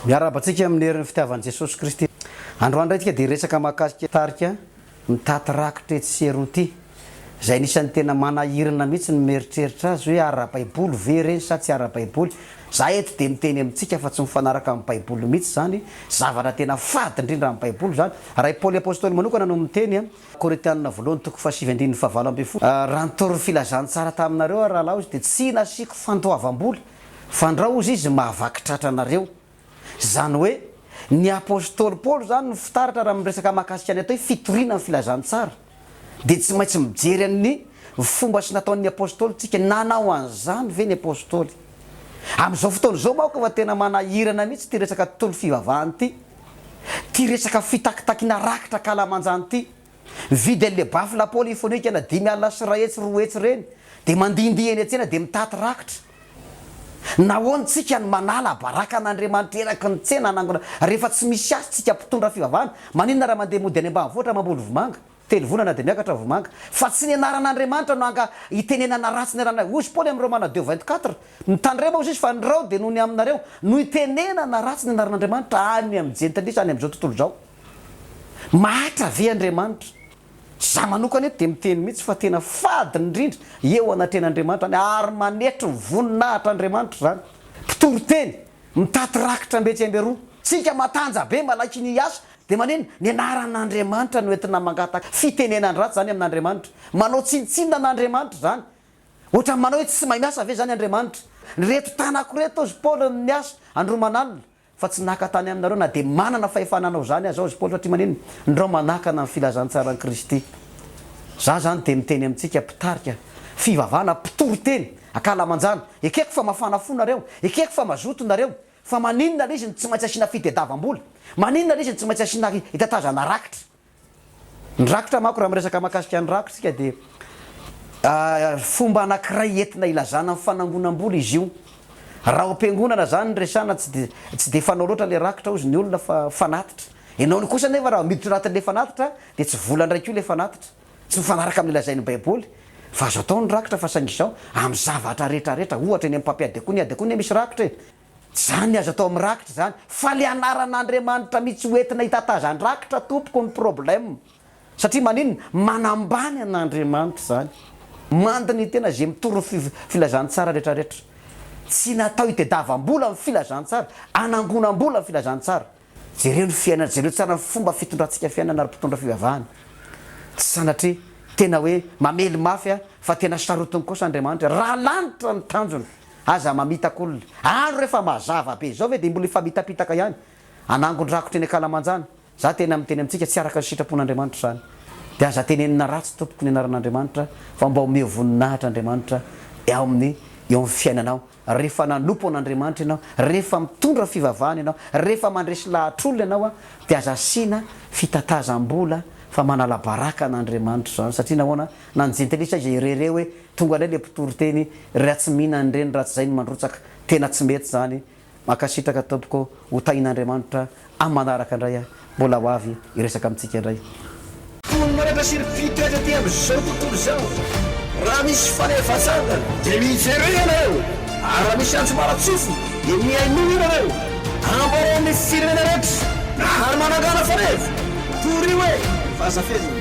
Miarahaba antsika amin'ny herin'ny fitiavan'i Jesosy Kristy. Androany indray tsika dia hiresaka mahakasika tarika mitaty rakitra etsy sy eroa ity, izay anisan'ny tena manahirana mihitsy ny mieritreritra azy hoe ara-baiboly ve ireny sa tsy ara-baiboly. Za eto dia miteny amintsika fa tsy mifanaraka amin'ny baiboly mihitsy izany, zavatra tena fady indrindra amin'ny baiboly izany. Raha i Paoly Apostoly manokana no miteny, Korintianina voalohany toko fahasivy andininy fahavalo ambin'ny folo, Raha nitory ny filazantsara taminareo aho rahalahy hozy dia tsy nasiako fandoavam-bola, fandrao hozy izy mahavaky tratra anareo. Izany hoe, ny apostoly Paoly izany no fitaratra raha miresaka mahakasika ny atao hoe fitoriana ny filazantsara, dia tsy maintsy mijery an'ny fomba sy nataon'ny apostoly tsika, nanao an'izany ve ny apostoly? Amin'izao fotoana izao manko efa tena manahirana mihitsy ity resaka tontolo fivavahana ity, ity resaka fitakitakiana rakitra ankalamanjana ity. Mividy an'le baffle polyphonique ana 550 200 ireny dia mandihindihy eny an-tsena dia mitaty rakitra. Nahoana tsika no manala baraka an'Andriamanitra eraky ny tsena hanangona rehefa tsy misy asa tsika mpitondra fivavahana? Maninona raha mandeha mody any ambanivohitra mamboly vomanga? Telo volana dia miakatra vomanga. Fa tsy ny anaran'Andriamanitra no anga itenenana ratsy ny anarana. Hozy Paoly amin'ny Romana deux 24, Mitandrema hozy izy fa ndrao dia noho ny aminareo no itenenana ratsy ny anaran'Andriamanitra any amin'ny jentilisa any amin'izao tontolo izao. Mahatra ve Andriamanitra? Za manokana eto dia miteny mihitsy fa tena fady indrindra eo anatrehan'Andriamanitra any ary manetry ny voninahitr'Andriamanitra izany. Mpitory teny, mitaty rakitra ambetsy amberoa. Tsika matanja be malaiky ny hiasa dia maneno ny anaran'Andriamanitra no entina mangataka fitenenan-dratsy izany amin'Andriamanitra. Manao tsinontsinona an'Andriamanitra izany. Ohatran'ny manao hoe tsy mahay miasa ve izany Andriamanitra? Reto tanako reto hozy Paoly no niasa andro aman'alina. Fa tsy naka tany aminareo na dia manana fahefana hanao izany aza aho, hozy Paoly, satria maninona? Ndrao manakana ny filazantsaran'i Kristy. Za izany dia miteny amintsika mpitarika fivavahana, mpitory teny ankalamanjana, ekeko fa mafana fo nareo, ekeko fa mazoto nareo, fa maninona ilay izy no tsy maintsy asiana fitediavam-bola? Maninona ilay izy no tsy maintsy asiana itatazana rakitra? Ny rakitra manko raha miresaka mahakasika ny rakitra isika dia fomba anankiray entina ilazana ny fanangonam-bola izy io. Raha ao am-piangonana izany no resahana tsy dia tsy dia fanao loatra ilay rakitra hozy ny olona fa fanatitra. Ianao kosa anefa raha miditra anatin'ilay fanatitra dia tsy vola indray koa ilay fanatitra. Tsy mifanaraka amin'ilay lazain'ny baiboly fa azo atao ny rakitra fa saingy izao amin'ny zavatra rehetra rehetra ohatra eny amin'ny mpampiady akoho ny ady akoho anie misy rakitra e. Zany azo atao am rakitra zany fa le anaran'Andriamanitra mitsy ho entina hitatazan-drakitra tompoko ny problème satria maninona manambany an'Andriamanitra zany mandini-tena ze mitory ny filazantsara retraretra tsy natao hitediavam-bola ny filazantsara anangonam-bola ny filazantsara Jereo ny fiainana, jereo tsara ny fomba fitondrantsika fiainana ry mpitondra fivavahana. Tsy sanatria tena hoe mamely mafy aho fa tena sarotiny kosa Andriamanitra. Raha lanitra ny tanjona, aza mamitaka olona. Andro rehefa mazava be izao ve dia mbola hifamitapitaka ihany? Anangon-drakotra eny ankalamanjana. Za tena miteny amintsika tsy araka ny sitrapon'Andriamanitra izany. Dia aza tenenina ratsy tompoko ny anaran'Andriamanitra fa mba omeo voninahitra Andriamanitra ao amin'ny eo amin'ny fiainanao. Rehefa nanompo an'Andriamanitra ianao, rehefa mitondra fivavahana ianao, rehefa mandresy lahatr'olona ianao dia aza asiana fitatazam-bola fa manala baraka an'Andriamanitra izany satria nahoana? Na ny jentilisa aza irere hoe tonga indray ilay mpitory teny raha tsy mihinana ireny raha tsy izay no mandrotsaka, tena tsy mety izany Mankasitraka tompoko, ho tahin'Andriamanitra amin'ny manaraka indray aho, mbola ho avy hiresaka amintsika indray. Mponina rehetra sy ny mpitoetra aty amin'izao tontolo izao, raha misy faneva atsangana, dia mijereo ianareo, ary raha misy antso mara-tsofina, dia mihainoa ianareo. Ambarao amin'ny firenena rehetra, ary manangàna faneva, torio e, fa aza fehezina.